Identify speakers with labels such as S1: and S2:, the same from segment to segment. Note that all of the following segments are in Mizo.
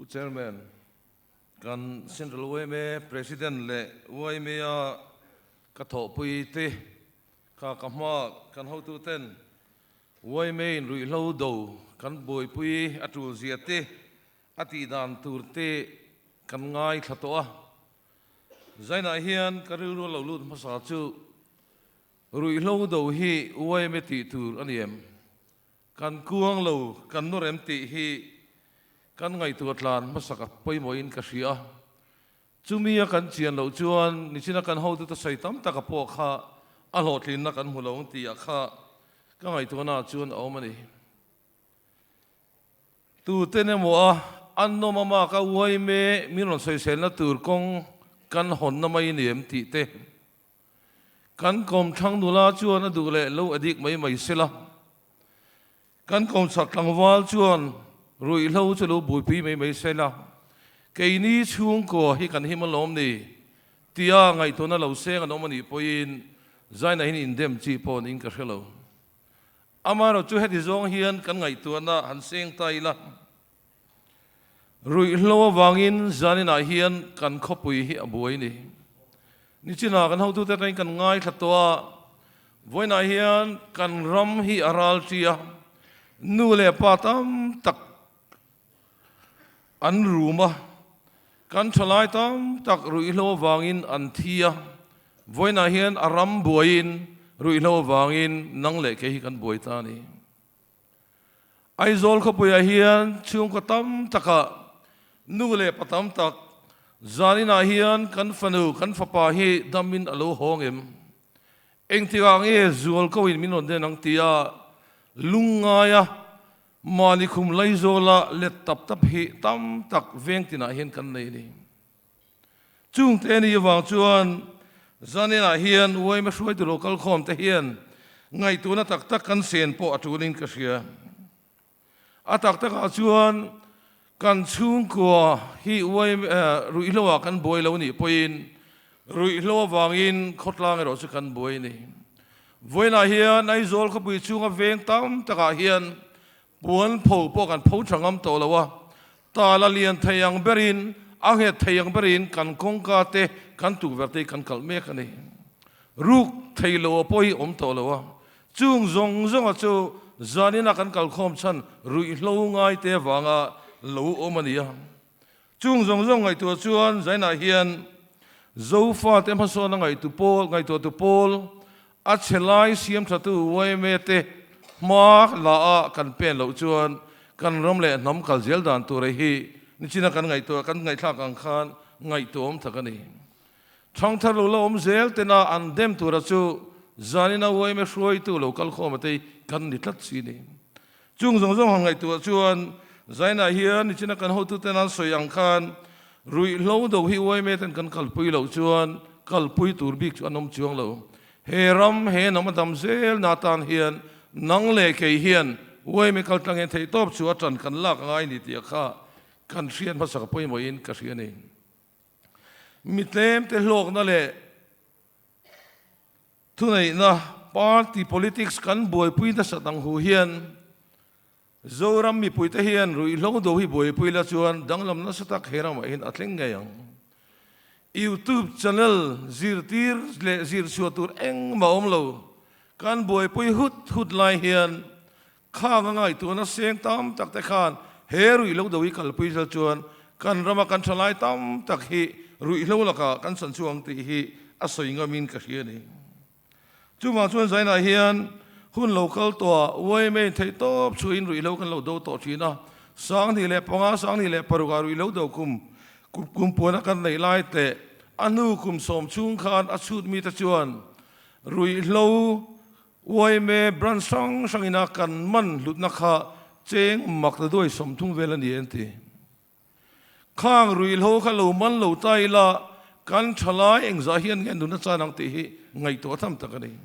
S1: Chairman, kan Central yma President leh yma-a ka thawhpui te kha ka hma kan hotuten yma-in ruihhlo do kan buaipui a tul zia te a tih dan tur te kan ngaithla tawh a. Zainah hian ka rilru a lo lut hmasa chu ruihhlo do hi yma tih tur a ni em? Kan kuang lo, kan nu rem tih hi kan ngaihtuah tlan hmasak a pawimawhin ka hria. Chumi a kan chian loh chuan nichina kan hotute sawi tam taka pawh kha a hlawhtlinna kan hmu lo ang tih ah kha ka ngaihtuahna ah chuan a awm a ni. Tuten emaw a an nawm ama ka uai me min rawn sawiselna tur kawng kan hawnna mai ni em tih te Kan kawmthlang nula chuan a duh leh lo a dik mai mai sela. Kan kawmchhak tlangval chuan ruihhlo chu lo buaipui mai mai sela. Keini chhungkua hi kan him alawm ni tia ngaihtuahna lo seng an awm anih pawhin Zaina hian indem chi pawh niin ka hre lo. Amaherawhchu heti zawng hian kan ngaihtuahna han seng ta ila. Ruihhlo avangin zaninah hian kan khawpui hi a buai ni. Nichinah kan hotute atangin kan ngaithla tawh a, vawiinah hian kan ram hi a ral ṭi a, nu leh pa tam tak an rum a, kan ṭhalai tam tak ruihhlo avangin an thi a, vawiinah hian a ram buaiin ruihhlo avangin nang leh kei hi kan buai ta a ni. Aizawl khawpuiah hian chhungkaw tam takah nu leh pa tam tak zaninah hian kan fanu, kan fapa hi damin a lo hawng em? Engtikah nge zual koin min rawn den ang tia lungngaia mahni khum Laizawla let tap tap hi tam tak veng tinah hian kan nei a ni. Chungte a nih avang chuan zaninah hian yma hruaitu lo kalkhawm te hian ngaihtuahna tak tak kan sen pawh a tulin ka hria. A tak takah chuan kan chhungkua hi yma ruihhloah kan buai lo nih pawhin ruihhlo avangin khawtlang erawh chu kan buai a ni. Vawiinah hian Aizawl khawpui chhunga veng tam takah hian Puan pho pawh kan pho tha ngam tawh lo a, tal a lian thei ang berin, a nghet thei ang berin kan kawngka te, kan tukverh te hi kan kalh mek a ni. Ruk thei lo a pawh hi awm tawh lo a, chung zawng zawnga chu zanina kan kalkhawm chhan ruihhlo ngai te avanga lo awm a ni a. Chung zawng zawng ngaihtuah chuan Zainah hian Zofate hmasawna ngaihtu pawl, ngaihtuahtu pawl, a chhe lai siam thatu yma te hma la a kan pen loh chuan kan ram leh hnam kal zel dan tur hi nichina kan ngaihtuah kan ngaihthlak ang khan ngaihtuahawm tak a ni. Thangthar lo la awm zel tena an dem tura chu zanina yma hruaitu lo kal khawm ate kan ni tlat si ni. Chung zawng zawng han ngaihtuah chuan Zainah hian nichina kan hotuten an sawi ang khan ruihhlo do hi yma ten kan kalpui loh chuan kalpui tur bik chu an awm chuang lo. He ram he hnam a dam zel na tan hian nang leh kei hian yma kaltlang hian theihtawp chu a tan kan lak angai ni tih kha kan hriat hmasa pawimawhin ka hria a ni. Mitlem te hlawkna leh Thuneihna party politics kan buaipui nasat ang hu hian Zoram mipuite hian ruihhlo do hi buaipui la chuan danglam nasa tak he ramah hian a thleng ngei ang. YouTube channel zirtir leh zirchhuah tur engmah awm lo kan buaipui hut hut lai hian khang a ngaihtuahna seng tam tak te khan he ruihhlo do hi kalpui zel chuan kan rama kan thalai tam tak hi ruihhlo lakah kan chan chhuak ang tih hi a sawi ngamin ka hria a ni. Chuvang chuan Zainah hian hun lo kal tawhah yma in theih tawp chhuahin ruihhlo kan lo do tawh thin a, 2005, 2006 ah ruihhlo do kum kum puana kan neih lai teh a hnu kum sawm chhung khan a chhut mite chuan ruihhlo Yma branch hrang hrangin a kan man hlutna kha cheng mak ta duai 30 vel a ni an ti. Khang ruihhlo kha lo man lo ta ila kan thalai engzah hian nge nuna chan ang tih hi ngaihtuah tham tak a ni.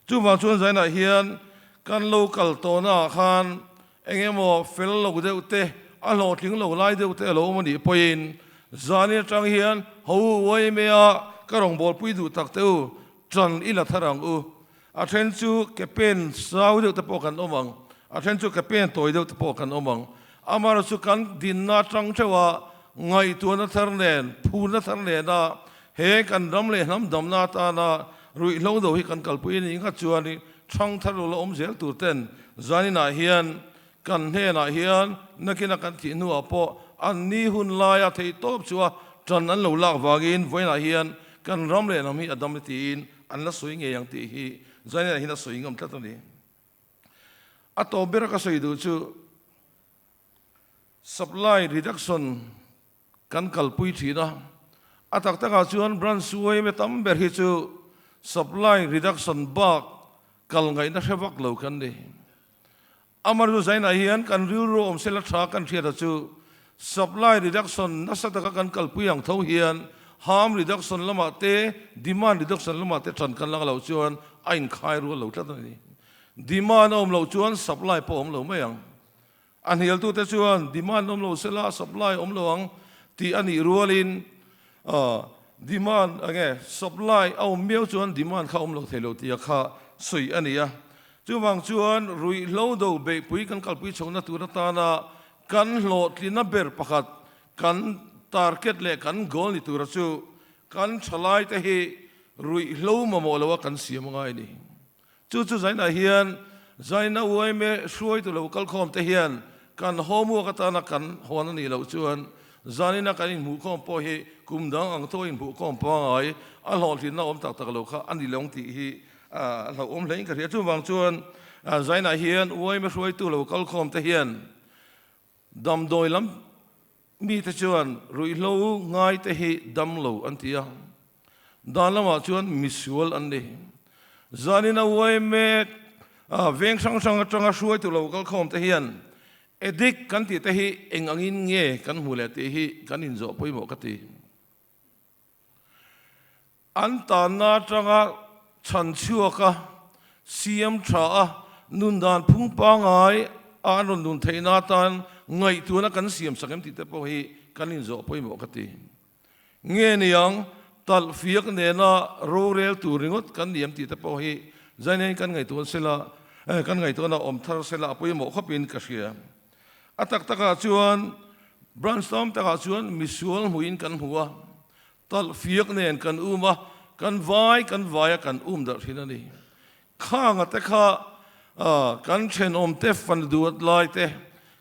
S1: Chuvang chuan zainah hian kan lo kal tawhnaah khan eng emaw fel lo deuh te, a hlawhtling lo lai deuh te a lo awm a nih pawhin zanin atang hian ho yma-a ka rawngbawlpui duh tak te u Ṭan i la thar ang u. A ṭhen chu ke pen sau deuh te pawh kan awm ang, a ṭhen chu ke pen tawi deuh te pawh kan awm ang. Amaherawhchu kan dinna atang theuha ngaihtuahna thar nen, phurna thar nena he kan ram leh hnam damna atana ruihhlo do hi kan kalpui a nih nghat chuan thang thar lo la awm zel tur ten zaninah hian kan hnenah hian nakina kan thih hnuah pawh an ni hun laia theih tawp chu a tan an lo lak vangin vawiinah hian kan ram leh hnam hi a dam tiin an la sawi ngei ang tih hi zaninah hian a sawi ngam tlat a ni. A tawp bera ka sawi duh chu supply reduction kan kalpui thin a, a tak takah chuan branch suaime tam ber hi chu supply reduction bak kal ngaihna hre vak lo kan ni. Amar chu zainah hian kan rilru awm sela tha kan hriata chu supply reduction nasa taka kan kalpui ang tho hian harm reduction lamah te demand reduction lamah te tan kan lang loh chuan a inkhai rual lo tlat a ni. Demand a awm loh chuan supply pawh a awm lo mai ang. A hnialtute chuan demand awm lo sela supply awm lo ang tih a nih rualin demand enge supply a awm miau chuan demand kha awm lo thei lo tia kha sawi a ni a. Chuvang chuan ruihhlo do beihpui kan kalpui chhohna tur atana kan hlawhtlina ber pakhat kan target leh kan goal ni tura chu kan thalaite hi ruihhlo mamawh loa kan siam angai a ni. Chu chu zainah hian zaina uaime hruaitu lo kalkhawm te hian kan homework atana kan hawn a nih loh chuan zanina kan inhmuhkhawm pawh hi kum dang ang tawh inhmuhkhawm pangai a hlawhtlinna awm tak tak lo kha a ni lo tih hi a hlauhawm hlein ka hria. Chuvang chuan zainah hian uaime hruaitu lo kalkhawm te hian damdawi lam Mite chuan ruihhlo ngaite hi dam lo an ti a, dan lamah chuan misual an ni. Zanin a uai mek a, veng hrang hrang atanga hruaitu lo kalkhawm te hian addict kan tih te hi eng angin nge kan hmu leh tih hi kan inzawh pawimawh ka ti. An tanna atanga chhan chhuak a, siam tha a, nun dan phung pangai a an rawn nun theihna atan ngaihtuahna kan siam sak em tih te pawh hi kan inzawh pawimawh ka ti. Nge niang talh fiak nena rorel tur ringawt kan ni em tih te pawh hi zainen kan ngaihtuah sela, kan ngaihtuahna awm thar sela a pawimawh khawpin ka hria. A tak takah chuan branch tam takah chuan misual hmuhin kan hmu a, Talh fiak nen kan um a, kan vai kan vai a kan um darh thin a ni. Khanga te kha kan thenawm te fanu duat lai te,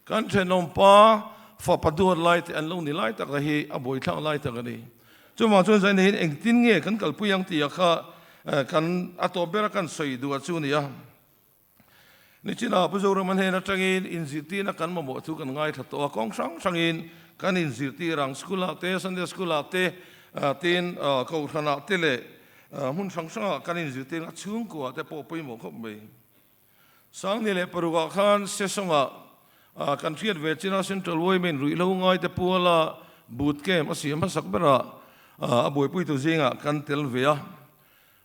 S1: kan thenawm pa fapa duat lai te an lo ni lai tak hi a buaithlak lai tak a ni. Chuvang chuan zain hian engtin nge kan kalpui ang tih ah kha kan a tawp ber a kan sawi duh a chu a ni a. Nichina Pu Zoram hnen atangin inzirtirna kan mamawh chu kan ngaithla tawh a, kawng hrang hrangin kan inzirtir ang, school-ah te, Sunday school-ah te, tin kohhranah te leh hmun hrang hrangah kan inzirtir ang a, chhungkuaah te pawh pawimawh khawp mai. Sangni leh parukah khan Sesawngah kan hriat ve chin a, Central Women ruihhlo ngaite puala boot camp a siam hmasak berah a buaipuitu zingah kan tel ve a.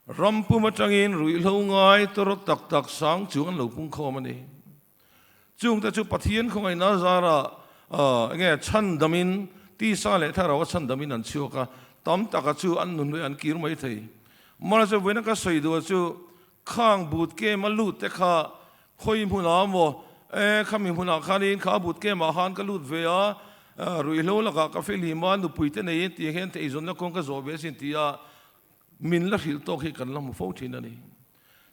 S1: Ram pum atangin ruihhlo ngai tawrh tak tak sang chu an lo pung khawm a ni. Chungte chu Pathian khawngaihna zarah enge chhandamin tisa leh thlarau a chhandamin an chhuak a, tam taka chu an nunhlui an kir mai thei. Mahse vawiina ka sawi duh chu khang but kem a lut te kha khawi hmunah maw e khami hmunah khanin kha but kemah khan ka lut ve a, ruihhlo lakah ka fihlim a, nupui te neiin tih hian eizawnna kawng ka zawh ve asin ti a, Min la hrilh tawk hi kan la hmu fo thin a ni.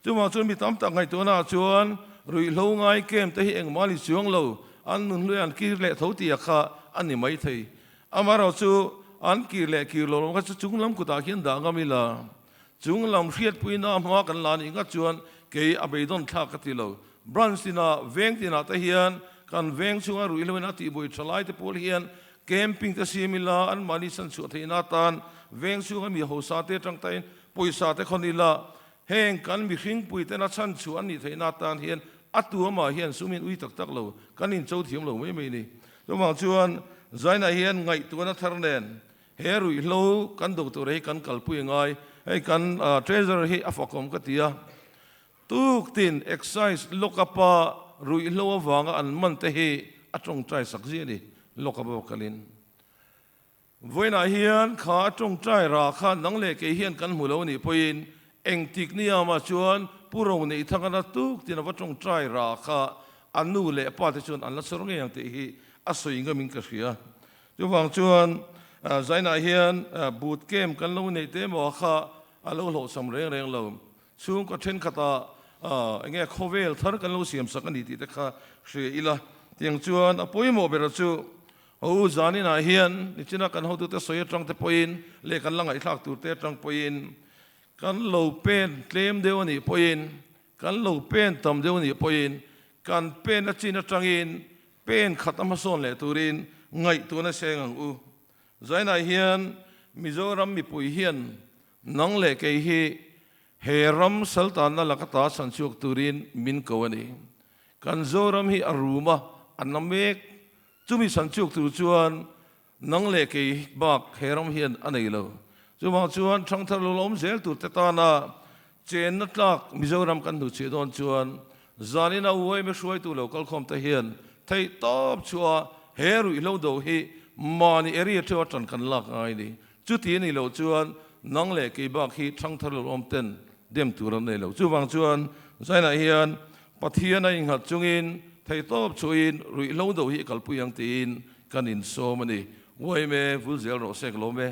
S1: Chuvang chuan mi tam tak ngaihtuahnaah chuan ruihhlo ngai kem te hi engmah ni chuang lo, an nunhlui an kir leh tho tih a kha a ni mai thei. Amaherawhchu an kir leh kir lo lam kha chu chung lam kutah khian dah ngam ila, chung lam hriatpuina hma kan la nih nghat chuan kei a beidawn thlak ka ti lo. Branch tinah, veng tinah te hian kan veng chhunga ruihhlo in a tihbuai tha lai te pawl hian Camping te siam ila, anmahni chhan chhuah theihna atan veng chhunga mi hausa te atang tain pawisa te khawn ila, heng kan mihringpui tena chhan chhuah an nih theihna atan hian a tu amah hian sumin ui tak tak lo, kan incho thiam lo mai mai ni. Chuvang chuan Zainah hian ngaihtuahna thar nen he ruihhlo kan do tur hi kan kalpui ngai, hei kan treasurer hi a fakawm ka ti a, Tuktin excise lockup-a ruihhlo avanga an man te hi a tawngtai sak zia a ni, lockup a kalin. Vawiinah hian kha a tawngtai rah kha nang leh kei hian kan hmu lo a nih pawhin engtik niamah chuan Pu Roneihthangana tuktin a va tawngtai rah kha a nu leh pa te chuan an la chawr ngei ang tih hi a sawi ngamin ka hria. Chuvang chuan Zainah hian boot camp kan lo neih te emaw kha a lo hlawhchham reng reng lo. Chhungkaw thenkhatah enge khawvel thar kan lo siam sak a ni tih te kha hria ila. Tiang chuan a pawimawh ber chu ho zaninah hian nichina kan hotute sawi atang te pawhin leh kan la ngaihthlak tur te atang pawhin kan lo pen tlem deuh a nih pawhin kan lo pen tam deuh a nih pawhin kan pen a chin atangin Pen khat a hmasawn leh turin ngaihtuahna seng ang u. Zainah hian Mizoram mipui hian nang leh kei hi he ram saltanna laka ta chhan chhuak turin min ko a ni. Kan Zoram hi a rum a, a na mek. Chumi chhan chhuak tur chuan Nang leh kei bak he ram hian a nei lo. Chuvang chuan thangthar lo la awm zel tur te tana chenna tlak Mizoram kan hnuchhiah dawn chuan zanina UAM hruaitu lo kalkhawm te hian theih tawp chhuah he ruihhlo do hi mahni area theuh atan kan lak ngai ni. Chuti a nih loh chuan nang leh kei bak hi thangthar lo la awm ten dem tur an nei lo. Chuvang chuan zainah hian Pathian a innghat chungin theih tawp chhuahin ruihhlo do hi kalpui ang tiin Kan insawm a ni. Uaime vul zel rawh se ka lawm e.